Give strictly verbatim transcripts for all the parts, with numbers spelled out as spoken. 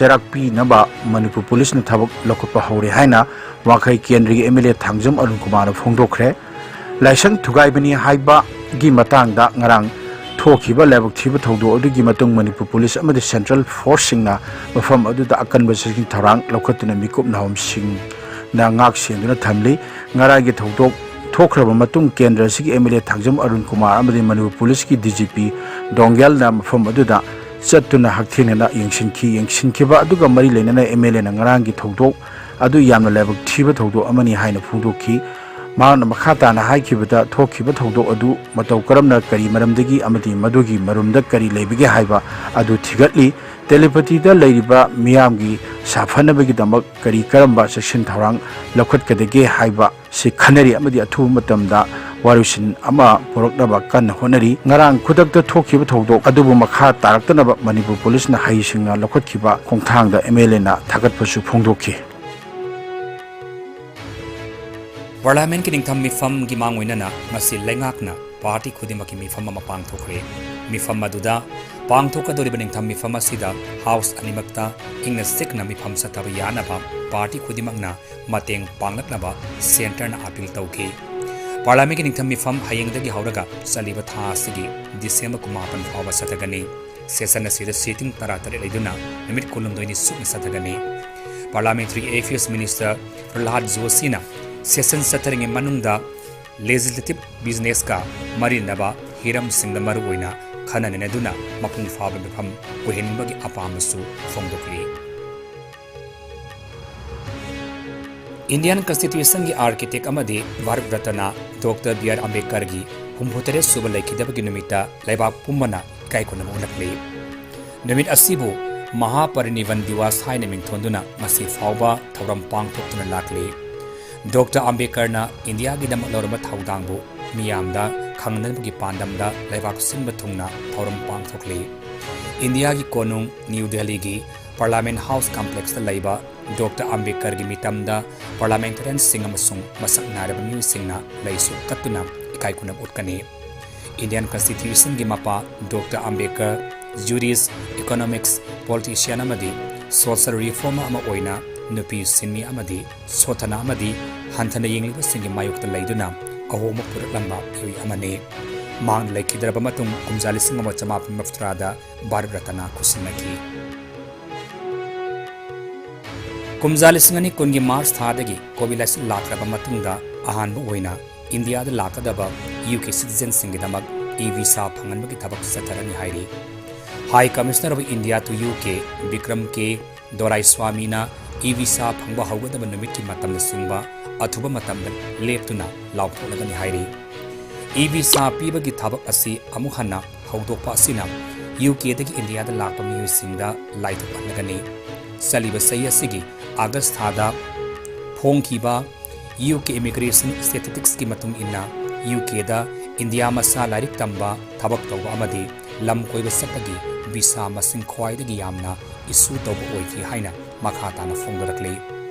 ꯇꯦꯔꯥꯛ ꯄꯤꯅꯕ ꯃꯅꯤꯄꯨꯔ ꯄꯨꯂꯤꯁꯅ ꯊꯕꯛ ꯂꯧꯈꯠꯄ ꯍꯧꯔꯦ ꯍꯥꯏꯅ ꯋꯥꯡꯈꯩ ꯀꯦꯟꯗ꯭ꯔꯒꯤ M L A Thangjam Arun ꯀꯨꯃꯥꯔꯅ ꯐꯣꯡꯗꯣꯛꯈ꯭ꯔꯦ꯫ ꯂꯥꯏꯁꯪ ꯊꯨꯒꯥꯏꯕꯅꯤ ꯍꯥꯏꯕꯒꯤ ꯃꯇꯥꯡꯗ ꯉꯔꯥꯡ ꯊꯣꯛꯈꯤꯕ ꯂꯥꯏꯕꯛ ꯊꯤꯕ ꯊꯧꯗꯣꯛ ꯑꯗꯨꯒꯤ ꯃꯇꯨꯡ ꯃꯅꯤꯄꯨꯔ ꯄꯨꯂꯤꯁ ꯑꯃꯗꯤ ꯁꯦꯟꯇ꯭ꯔꯦꯜ ꯐꯣꯔꯁꯁꯤꯡꯅ ꯃꯐꯝ ꯑꯗꯨꯗ ꯑꯀꯟꯕ ꯆꯦꯛꯁꯤꯟ ꯊꯧꯔꯥꯡ ꯂꯧꯈꯠꯇꯨꯅ ꯃꯤꯀꯨꯞ ꯅꯥꯍꯣꯝꯁꯤꯡꯅ ꯉꯥꯛ ꯁꯦꯟꯗꯨꯅ ꯊꯝꯂꯤ꯫ ꯉꯔꯥꯡꯒꯤ ꯊꯧꯗꯣꯛ ꯊꯣꯛꯈ꯭ꯔꯕ ꯃꯇꯨꯡ ꯀꯦꯟꯗ꯭ꯔ ꯑꯁꯤꯒꯤ M L A Thangjam Arun Kumar ꯑꯃꯗꯤ ꯃꯅꯤꯄꯨꯔ ꯄꯨꯂꯤꯁꯀꯤ ꯗꯤ ꯖꯤ ꯄꯤ ꯗꯣꯡꯒꯦꯜꯅ ꯃꯐꯝ ꯑꯗꯨꯗ ꯆꯠꯇꯨꯅ ꯍꯛꯊꯦꯡꯅꯅ ꯌꯦꯡꯁꯤꯟꯈꯤ꯫ ꯌꯦꯡꯁꯤꯟꯈꯤꯕ ꯑꯗꯨꯒ ꯃꯔꯤ ꯂꯩꯅꯅ ꯑꯦꯝ ꯑꯦꯜ ꯑꯦꯅ ꯉꯔꯥꯡꯒꯤ ꯊꯧꯗꯣꯛ ꯑꯗꯨ ꯌꯥꯝꯅ ꯂꯥꯏꯕꯛ ꯊꯤꯕ ꯊꯧꯗꯣꯛ ꯑꯃꯅꯤ ꯍꯥꯏꯅ ꯐꯣꯡꯗꯣꯛꯈꯤ꯫ ꯃꯍꯥꯛꯅ ꯃꯈꯥ ꯇꯥꯅ ꯍꯥꯏꯈꯤꯕꯗ, ꯊꯣꯛꯈꯤꯕ ꯊꯧꯗꯣꯛ ꯑꯗꯨ ꯃꯇꯧ ꯀꯔꯝꯅ, ꯀꯔꯤ ꯃꯔꯝꯗꯒꯤ ꯑꯃꯗꯤ ꯃꯗꯨꯒꯤ ꯃꯔꯨꯝꯗ ꯀꯔꯤ ꯂꯩꯕꯒꯦ ꯍꯥꯏꯕ ꯑꯗꯨ ꯊꯤꯒꯠꯂꯤ꯫ ꯇꯦꯂꯤꯄꯇꯤꯗ ꯂꯩꯔꯤꯕ ꯃꯤꯌꯥꯝꯒꯤ ꯁꯥꯐꯅꯕꯒꯤꯗꯃꯛ ꯀꯔꯤ ꯀꯔꯝꯕ ꯆꯦꯛꯁꯤꯟ ꯊꯧꯔꯥꯡ ꯂꯧꯈꯠꯀꯗꯒꯦ ꯍꯥꯏꯕ ꯁꯤ ꯈꯟꯅꯔꯤ ꯑꯃꯗꯤ ꯑꯊꯨꯕ ꯃꯇꯝꯗ ꯋꯥꯔꯣꯏꯁꯤꯟ ꯑꯃ ꯄꯨꯔꯛꯅꯕ ꯀꯟꯅ ꯍꯣꯠꯅꯔꯤ꯫ ꯉꯔꯥꯡ ꯈꯨꯗꯛꯇ ꯊꯣꯛꯈꯤꯕ ꯊꯧꯗꯣꯛ ꯑꯗꯨꯕꯨ ꯃꯈꯥ ꯇꯥꯔꯛꯇꯅꯕ ꯃꯅꯤꯄꯨꯔ ꯄꯨꯂꯤꯁꯅ ꯍꯩꯁꯤꯡꯅ ꯂꯧꯈꯠꯈꯤꯕ ꯈꯣꯡꯊꯥꯡꯗ ꯑꯦꯝ ꯑꯦꯜ ꯑꯦꯅ ꯊꯥꯒꯠꯄꯁꯨ ꯐꯣꯡꯗꯣꯛꯈꯤ꯫ ꯄꯥꯔꯂꯤꯌꯥꯃꯦꯟꯠꯀꯤ ꯅꯤꯡꯊꯝ ꯃꯤꯐꯝꯒꯤ ꯃꯥꯡꯑꯣꯏꯅꯅ ꯉꯁꯤ ꯂꯩꯉꯥꯛꯅ ꯄꯥꯔꯇꯤ ꯈꯨꯗꯤꯡꯃꯛꯀꯤ ꯃꯤꯐꯝ ꯑꯃ ꯄꯥꯡꯊꯣꯛꯈ꯭ꯔꯦ꯫ ꯃꯤꯐꯝ ꯑꯗꯨꯗ ꯄꯥꯡꯊꯣꯛꯀꯗꯧꯔꯤꯕ ꯅꯤꯡꯊꯝ ꯃꯤꯐꯝ ꯑꯁꯤꯗ ꯍꯥꯎꯁ ꯑꯅꯤꯃꯛꯇ ꯏꯪꯅ ꯆꯤꯛꯅ ꯃꯤꯐꯝ ꯆꯠꯊꯕ ꯌꯥꯅꯕ ꯄꯥꯔꯇꯤ ꯈꯨꯗꯤꯡꯃꯛꯅ ꯃꯇꯦꯡ ꯄꯥꯡꯂꯛꯅꯕ ꯁꯦꯟꯇꯔꯅ ꯑꯥꯄꯤꯜ ꯇꯧꯈꯤ꯫ ꯄꯥꯔꯂꯤꯌꯥꯃꯦꯟꯠꯀꯤ ꯅꯤꯡꯊꯝ ꯃꯤꯐꯝ ꯍꯌꯦꯡꯗꯒꯤ ꯍꯧꯔꯒ ꯆꯠꯂꯤꯕ ꯊꯥ ꯑꯁꯤꯒꯤ ꯗꯤꯁꯦꯝꯕꯔ ꯀꯨꯟꯃꯥꯄꯟ ꯐꯥꯎꯕ ꯆꯠꯊꯒꯅꯤ꯫ ꯁꯦꯁꯟ ꯑꯁꯤꯗ ꯁꯤꯇꯤꯡ ꯇꯔꯥꯇꯔꯦꯠ ꯂꯩꯗꯨꯅ ꯅꯨꯃꯤꯠ ꯀꯨꯟꯍꯨꯝꯗꯣꯏꯅꯤ ꯁꯨꯞꯅ ꯆꯠꯊꯒꯅꯤ꯫ ꯄꯥꯔꯂꯤꯌꯥꯃꯦꯟꯇꯔꯤ ꯑꯦꯐꯤꯌꯔꯁ ꯃꯤꯅꯤꯁꯇꯔ ꯄ꯭ꯔꯍꯂꯥꯗ ꯖꯣꯁꯤꯅ ꯁꯦꯁꯟ ꯆꯠꯊꯔꯤꯉꯩ ꯃꯅꯨꯡꯗ ꯂꯦꯖꯤꯁꯂꯦꯇꯤꯚ ꯕꯤꯖꯤꯅꯦꯁꯀ ꯃꯔꯤ ꯂꯩꯅꯕ ꯍꯤꯔꯝꯁꯤꯡꯗ ꯃꯔꯨꯑꯣꯏꯅ ꯈꯟꯅ ꯅꯩꯅꯗꯨꯅ ꯃꯄꯨꯡ ꯐꯥꯕ ꯃꯤꯐꯝ ꯑꯣꯏꯍꯟꯅꯤꯡꯕꯒꯤ ꯑꯄꯥꯝꯕꯁꯨ ꯐꯣꯡꯗꯣꯛꯂꯤ꯫ ꯏꯟꯗꯤꯌꯥꯟ ꯀꯟꯁꯇꯤꯇ꯭ꯌꯨꯁꯟꯒꯤ ꯑꯥꯔꯀꯤꯇꯦꯛ ꯑꯃꯗꯤ Bharat Ratna doctor B R ꯑꯝꯕꯦꯗꯀꯔꯒꯤ ꯍꯨꯝꯐꯨꯇꯔꯦꯠ ꯁꯨꯕ ꯂꯩꯈꯤꯗꯕꯒꯤ ꯅꯨꯃꯤꯠꯇ ꯂꯩꯕꯥꯛ ꯄꯨꯝꯕꯅ ꯏꯀꯥꯏ ꯈꯨꯝꯅꯕ ꯎꯠꯂꯛꯂꯤ꯫ ꯅꯨꯃꯤꯠ ꯑꯁꯤꯕꯨ ꯃꯍꯥꯄꯔꯤꯅꯤꯕꯟ ꯗꯤꯋꯥꯁ ꯍꯥꯏꯅ ꯃꯤꯡꯊꯣꯟꯗꯨꯅ ꯉꯁꯤ ꯐꯥꯎꯕ ꯊꯧꯔꯝ ꯄꯥꯡꯊꯣꯛꯇꯨꯅ ꯂꯥꯛꯂꯤ꯫ ꯗꯣꯛꯇꯔ ꯑꯝꯕꯦꯗꯀꯔꯅ ꯏꯟꯗꯤꯌꯥꯒꯤꯗꯃꯛ ꯂꯧꯔꯝꯕ ꯊꯧꯗꯥꯡꯕꯨ ꯃꯤꯌꯥꯝꯗ ꯈꯪꯅꯅꯕꯒꯤ ꯄꯥꯟꯗꯝꯗ ꯂꯩꯕꯥꯛ ꯁꯤꯟꯕ ꯊꯨꯡꯅ ꯊꯧꯔꯝ ꯄꯥꯡꯊꯣꯛꯂꯤ꯫ ꯏꯟꯗꯤꯌꯥꯒꯤ ꯀꯣꯅꯨꯡ ꯅ꯭ꯌꯨ ꯗꯦꯜꯂꯤꯒꯤ ꯄꯥꯔꯂꯤꯌꯥꯃꯦꯟꯠ ꯍꯥꯎꯁ ꯀꯝꯄ꯭ꯂꯦꯛꯁꯇ ꯂꯩꯕ ꯗꯣꯛꯇꯔ ꯑꯝꯕꯦꯗꯀꯔꯒꯤ ꯃꯤꯇꯝꯗ ꯄꯥꯔꯂꯤꯌꯥꯃꯦꯟꯇꯔꯤꯌꯟꯁꯤꯡ ꯑꯃꯁꯨꯡ ꯃꯁꯛ ꯅꯥꯏꯔꯕ ꯃꯤꯑꯣꯏꯁꯤꯡꯅ ꯂꯩꯁꯨ ꯀꯠꯇꯨꯅ ꯏꯀꯥꯏ ꯈꯨꯝꯅꯕ ꯎꯠꯀꯅꯤ꯫ ꯏꯟꯗꯤꯌꯥꯟ ꯀꯟꯁꯇꯤꯇ꯭ꯌꯨꯁꯟꯒꯤ ꯃꯄꯥ ꯗꯣꯛꯇꯔ ꯑꯝꯕꯦꯗꯀꯔ ꯖꯨꯔꯤꯁ, ꯏꯀꯣꯅꯣꯃꯤꯛꯁ, ꯄꯣꯂꯤꯇꯤꯁꯤꯌꯥꯟ ꯑꯃꯗꯤ Social reformer ꯑꯃ ꯑꯣꯏꯅ ꯅꯨꯄꯤ ꯁꯤꯟꯃꯤ ꯑꯃꯗꯤ ꯁꯣꯊꯅ ꯑꯃꯗꯤ ꯍꯟꯊꯅ ꯌꯦꯡꯂꯤꯕꯁꯤꯡꯒꯤ ꯃꯥꯌꯣꯛꯇ ꯂꯩꯗꯨꯅ ꯑꯍꯣꯡꯕ ꯄꯨꯔꯛꯂꯝꯕ ꯃꯤꯑꯣꯏ ꯑꯃꯅꯤ꯫ ꯃꯍꯥꯛꯅ ꯂꯩꯈꯤꯗ꯭ꯔꯕ ꯃꯇꯨꯡ ꯀꯨꯝꯖꯥ ꯂꯤꯁꯤꯡ ꯑꯃ ꯆꯃꯥꯄꯟ ꯃꯔꯤꯐꯨꯇꯔꯥꯗ ꯚꯥꯔꯠ ꯔꯇꯅꯥ ꯈꯨꯠꯁꯤꯟꯅꯈꯤ꯫ ꯀꯨꯝꯖꯥ ꯂꯤꯁꯤꯡ ꯑꯅꯤ ꯀꯨꯟꯒꯤ ꯃꯥꯔꯆ ꯊꯥꯗꯒꯤ ꯀꯣꯚꯤꯗ ꯂꯥꯏꯆꯠ ꯂꯥꯛꯈ꯭ꯔꯕ ꯃꯇꯨꯡꯗ ꯑꯍꯥꯟꯕ ꯑꯣꯏꯅ ꯏꯟꯗꯤꯌꯥꯗ ꯂꯥꯛꯀꯗꯕ ꯌꯨ ꯀꯦ citizenꯁꯤꯡꯒꯤꯗꯃꯛ ꯏ ꯚꯤꯁꯥ ꯐꯪꯍꯟꯕꯒꯤ ꯊꯕꯛ ꯆꯠꯊꯔꯅꯤ ꯍꯥꯏꯔꯤ꯫ High Commissioner of India to U K Vikram K ꯗꯣꯔꯥꯏꯁ꯭ꯋꯥꯃꯤꯅ ꯏ ꯚꯤꯁꯥ ꯐꯪꯕ ꯍꯧꯒꯗꯕ ꯅꯨꯃꯤꯠꯀꯤ ꯃꯇꯝꯅꯆꯤꯡꯕ ꯑꯊꯨꯕ ꯃꯇꯝꯗ ꯂꯦꯞꯇꯨꯅ ꯂꯥꯎꯊꯣꯛꯂꯒꯅꯤ ꯍꯥꯏꯔꯤ꯫ ꯏ ꯚꯤꯁꯥ ꯄꯤꯕꯒꯤ ꯊꯕꯛ ꯑꯁꯤ ꯑꯃꯨꯛ ꯍꯟꯅ ꯍꯧꯗꯣꯛꯄ ꯑꯁꯤꯅ ꯌꯨ ꯀꯦꯗꯒꯤ ꯏꯟꯗꯤꯌꯥꯗ ꯂꯥꯛꯄ ꯃꯤꯑꯣꯏꯁꯤꯡꯗ ꯂꯥꯏꯊꯣꯛꯍꯜꯂꯒꯅꯤ꯫ ꯆꯠꯂꯤꯕ ꯆꯍꯤ ꯑꯁꯤꯒꯤ ꯑꯥꯒꯁ ꯊꯥꯗ ꯐꯣꯡꯈꯤꯕ ꯌꯨ ꯀꯦ immigration statisticsꯀꯤ ꯃꯇꯨꯡ ꯏꯟꯅ, ꯌꯨ ꯀꯦꯗ ꯏꯟꯗꯤꯌꯥ ꯃꯆꯥ ꯂꯥꯏꯔꯤꯛ ꯇꯝꯕ, ꯊꯕꯛ ꯇꯧꯕ ꯑꯃꯗꯤ ꯂꯝ ꯀꯣꯏꯕ ꯆꯠꯄꯒꯤ ꯚꯤꯁꯥ ꯃꯁꯤꯡ ꯈ꯭ꯋꯥꯏꯗꯒꯤ ꯌꯥꯝꯅ issue ꯇꯧꯕ ꯑꯣꯏꯈꯤ ꯍꯥꯏꯅ ꯃꯈꯥ ꯇꯥꯅ ꯐꯣꯡꯗꯣꯔꯛꯂꯤ꯫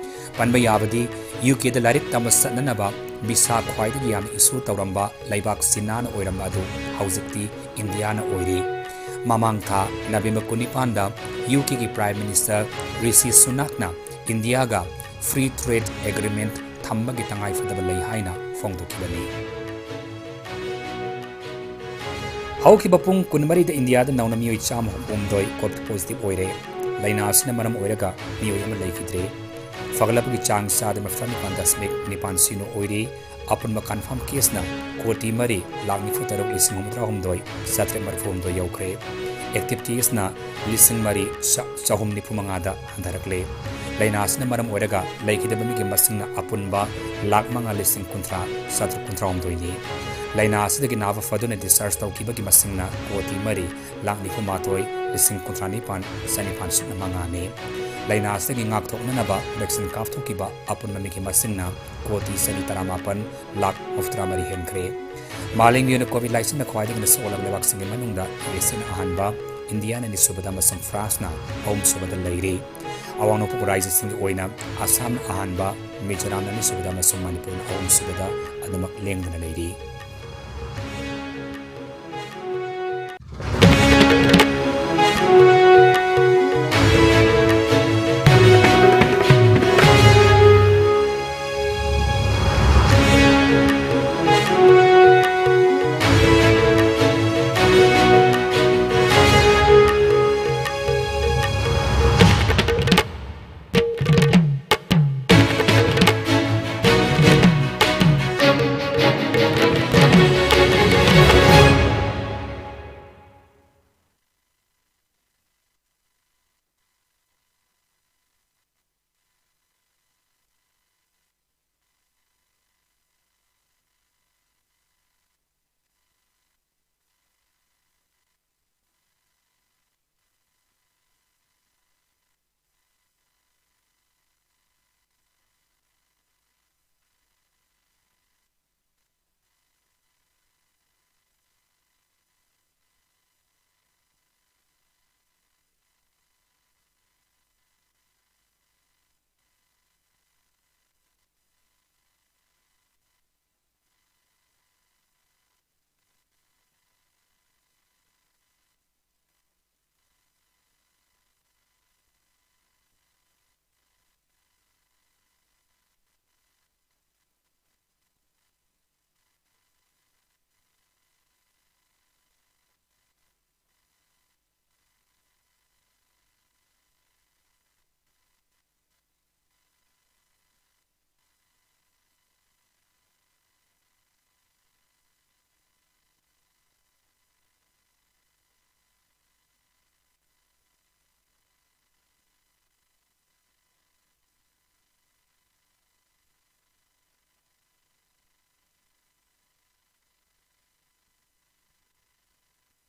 ꯄꯟꯕ ꯌꯥꯕꯗꯤ, ꯌꯨ ꯀꯦꯗ ꯂꯥꯏꯔꯤꯛ ꯇꯝꯕ ꯆꯠꯅꯅꯕ ꯚꯤꯁꯥ ꯈ꯭ꯋꯥꯏꯗꯒꯤ ꯌꯥꯝꯅ issue ꯇꯧꯔꯝꯕ ꯂꯩꯕꯥꯛ ꯆꯤꯅꯥꯅ ꯑꯣꯏꯔꯝꯕ ꯑꯗꯨ ꯍꯧꯖꯤꯛꯇꯤ ꯏꯟꯗꯤꯌꯥꯅ ꯑꯣꯏꯔꯤ꯫ ꯃꯃꯥꯡ ꯊꯥ ꯅꯕꯦꯝꯕꯔ ꯀꯨꯟꯅꯤꯄꯥꯟꯗ ꯌꯨ ꯀꯦꯒꯤ Prime Minister ꯔꯤꯁꯤ ꯁꯨꯅꯥꯛꯅ ꯏꯟꯗꯤꯌꯥꯒ free trade agreement ꯊꯝꯕꯒꯤ ꯇꯉꯥꯏꯐꯗꯕ ꯂꯩ ꯍꯥꯏꯅ ꯐꯣꯡꯗꯣꯛꯈꯤꯕꯅꯤ꯫ ꯍꯧꯈꯤꯕ ꯄꯨꯡ ꯀꯨꯟꯃꯔꯤꯗ ꯏꯟꯗꯤꯌꯥꯗ ꯅꯧꯅ ꯃꯤꯑꯣꯏ ꯆꯥꯝꯃ ꯍꯨꯝꯐꯨꯍꯨꯝꯗꯣꯏ ꯀꯣꯚꯤꯗ positive ꯑꯣꯏꯔꯦ꯫ ꯂꯥꯏꯅꯥ ꯑꯁꯤꯅ ꯃꯔꯝ ꯑꯣꯏꯔꯒ ꯃꯤꯑꯣꯏ ꯑꯃ ꯂꯩꯈꯤꯗ꯭ꯔꯦ꯫ ꯐꯒꯠꯂꯛꯄꯒꯤ ꯆꯥꯡ ꯆꯥꯗ ꯃꯔꯤꯐꯨꯇꯔꯥ ꯅꯤꯄꯥꯟ ꯗꯁꯃꯤꯛ ꯅꯤꯄꯥꯟ ꯁꯤꯅꯣ ꯑꯣꯏꯔꯤ꯫ ꯑꯄꯨꯟꯕ confirm caseꯅ ꯀꯣꯇꯤ ꯃꯔꯤ ꯂꯥꯈ ꯅꯤꯐꯨ ꯇꯔꯨꯛ ꯂꯤꯁꯤꯡ ꯍꯨꯝꯐꯨꯇꯔꯥ ꯍꯨꯝꯗꯣꯏ ꯆꯥꯇ꯭ꯔꯦꯠ ꯃꯔꯤꯐꯨ ꯍꯨꯝꯗꯣꯏ ꯌꯧꯈ꯭ꯔꯦ꯫ Active caseꯅ ꯂꯤꯁꯤꯡ ꯃꯔꯤ ꯆ-, ꯆꯍꯨꯝ ꯅꯤꯐꯨ ꯃꯉꯥꯗ ꯍꯟꯊꯔꯛꯂꯦ꯫ ꯂꯥꯏꯅꯥ ꯑꯁꯤꯅ ꯃꯔꯝ ꯑꯣꯏꯔꯒ ꯂꯩꯈꯤꯗꯕ ꯃꯤꯒꯤ ꯃꯁꯤꯡꯅ ꯑꯄꯨꯟꯕ ꯂꯥꯈ ꯃꯉꯥ ꯂꯤꯁꯤꯡ ꯀꯨꯟꯊ꯭ꯔꯥ ꯆꯥꯇ꯭ꯔꯨꯛ ꯀꯨꯟꯊ꯭ꯔꯥ ꯍꯨꯝꯗꯣꯏꯅꯤ꯫ ꯂꯥꯏꯅꯥ ꯑꯁꯤꯗꯒꯤ ꯅꯥꯕ ꯐꯗꯨꯅ discharge ꯇꯧꯈꯤꯕꯒꯤ ꯃꯁꯤꯡꯅ ꯀꯣꯇꯤ ꯃꯔꯤ ꯂꯥꯈ ꯅꯤꯐꯨ ꯃꯥꯊꯣꯏ ꯂꯤꯁꯤꯡ ꯀꯨꯟꯊ꯭ꯔꯥ ꯅꯤꯄꯥꯟ ꯆꯅꯤꯄꯥꯟ ꯁꯨꯞꯅ ꯃꯉꯥꯅꯤ꯫ ꯂꯥꯏꯅꯥ ꯑꯁꯤꯗꯒꯤ ꯉꯥꯛꯊꯣꯛꯅꯅꯕ vaccine ꯀꯥꯞꯊꯣꯛꯈꯤꯕ ꯑꯄꯨꯟꯕ ꯃꯤꯒꯤ ꯃꯁꯤꯡꯅ ꯀꯣꯇꯤ ꯆꯅꯤ ꯇꯔꯥꯃꯥꯄꯟ ꯂꯥꯈ ꯃꯔꯤꯐꯨꯇꯔꯥ ꯃꯔꯤ ꯍꯦꯟꯈ꯭ꯔꯦ꯫ ꯃꯥꯂꯦꯝꯒꯤ ꯑꯣꯏꯅ ꯀꯣꯚꯤꯗ ꯂꯥꯏꯆꯠꯅ ꯈ꯭ꯋꯥꯏꯗꯒꯤ ꯍꯦꯟꯅ ꯁꯣꯛꯍꯜꯂꯕ ꯂꯩꯕꯥꯛꯁꯤꯡꯒꯤ ꯃꯅꯨꯡꯗ ꯌꯨ ꯑꯦꯁ ꯑꯦꯅ ꯑꯍꯥꯟꯕ, ꯏꯟꯗꯤꯌꯥꯅ ꯑꯅꯤꯁꯨꯕꯗ ꯑꯃꯁꯨꯡ ꯐ꯭ꯔꯥꯟꯁꯅ ꯑꯍꯨꯝꯁꯨꯕꯗ ꯂꯩꯔꯤ꯫ ꯑꯋꯥꯡ ꯅꯣꯡꯄꯣꯛ ꯔꯥꯖ꯭ꯌꯁꯤꯡꯒꯤ ꯑꯣꯏꯅ ꯑꯁꯥꯝꯅ ꯑꯍꯥꯟꯕ, ꯃꯤꯖꯣꯔꯥꯝꯅ ꯑꯅꯤꯁꯨꯕꯗ ꯑꯃꯁꯨꯡ ꯃꯅꯤꯄꯨꯔꯅ ꯑꯍꯨꯝꯁꯨꯕꯗ ꯑꯗꯨꯃꯛ ꯂꯦꯡꯗꯅ ꯂꯩꯔꯤ꯫